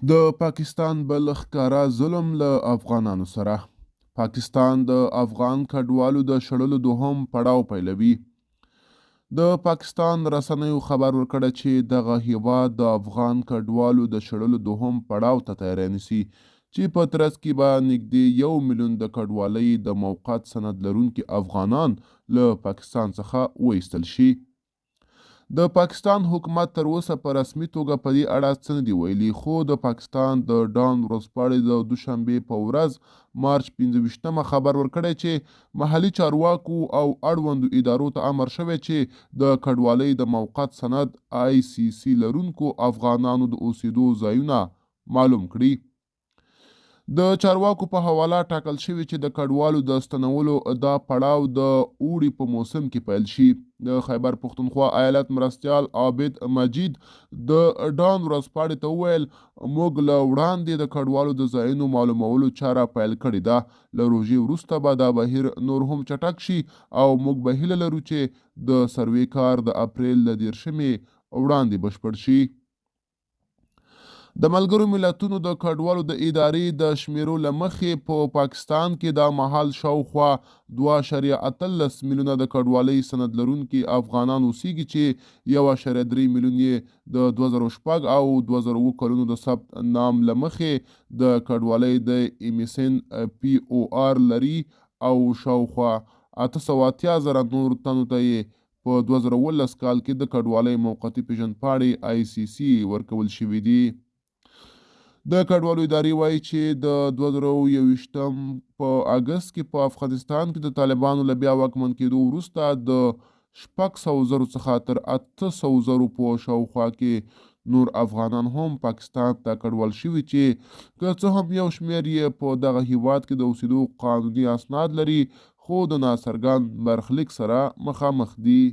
د پاکستان بل ښکاره ظلم له افغانانو سره، پاکستان د افغان کډوالو د شړلو دوهم پړاو پیلوي. د پاکستان رسنیو خبر ورکړی چې دغه هیواد د افغان کډوالو د شړلو دوهم پړاو ته تیاری نیسي چې په ترڅ کې به نږدې یو میلیون د کډوالۍ د موقت سند لرونکي افغانان له پاکستان څخه وایستل شي. د پاکستان حکومت تر اوسه په رسمي توګه په دې اړه څه نه دي ویلي، خو د پاکستان د ډان ورځپاڼې د دوشنبې په ورځ مارچ 25مه خبر ورکړی چې محلي چارواکو او اړوندو ادارو ته امر شوی چې د کډوالۍ د موقت سند آی سي سي لرونکو افغانانو د اوسېدو ځایونه معلوم کړي. د چارواکو په حواله ټاکل شوې چې د کډوالو د ستنولو دا پړاو د اوړي په موسم کې پیل شي. د خیبر پښتونخوا ایالت مرستیال عابد مجید د ډان ورځپاڼې ته وویل، موږ له وړاندې د کډوالو د ځایونو معلومولو چاره پیل کړې ده. له روژې وروسته به دا بهیر نور هم چټک شي او موږ به هیله لرو چې د سروې کار د اپریل له 30مې وړاندې بشپړ شي. د ملګرو ملتونو د کډوالو د ادارې د شمیرو له مخې په پاکستان کې دا مهال شاوخوا 2.18 میلیونه د کډوالۍ سند لرونکي افغانان اوسیږي چې 1.3 میلیون یې د 2006 او 2007 کلونو د ثبت نام له مخې د کډوالۍ د ایمیسن پي او آر لري او شاوخوا 880 زره نور تنو ته یې په 2017 کال کې د کډوالۍ موقتي پېژندپاڼې، آی سي سي، ورکول شوې دي. د کډوالو ادارې وايي چې د 2021 په اګست کې په افغانستان کې د طالبانو له بیا واکمن کېدو وروسته د 600 زرو څخه تر 800 زرو په شاوخوا کې نور افغانان هم پاکستان ته کډوال شوي چې که څه هم یو شمېر یې په دغه هیواد کې د اوسېدو قانوني اسناد لري خو د ناڅرګند برخلیک سره مخامخ دي.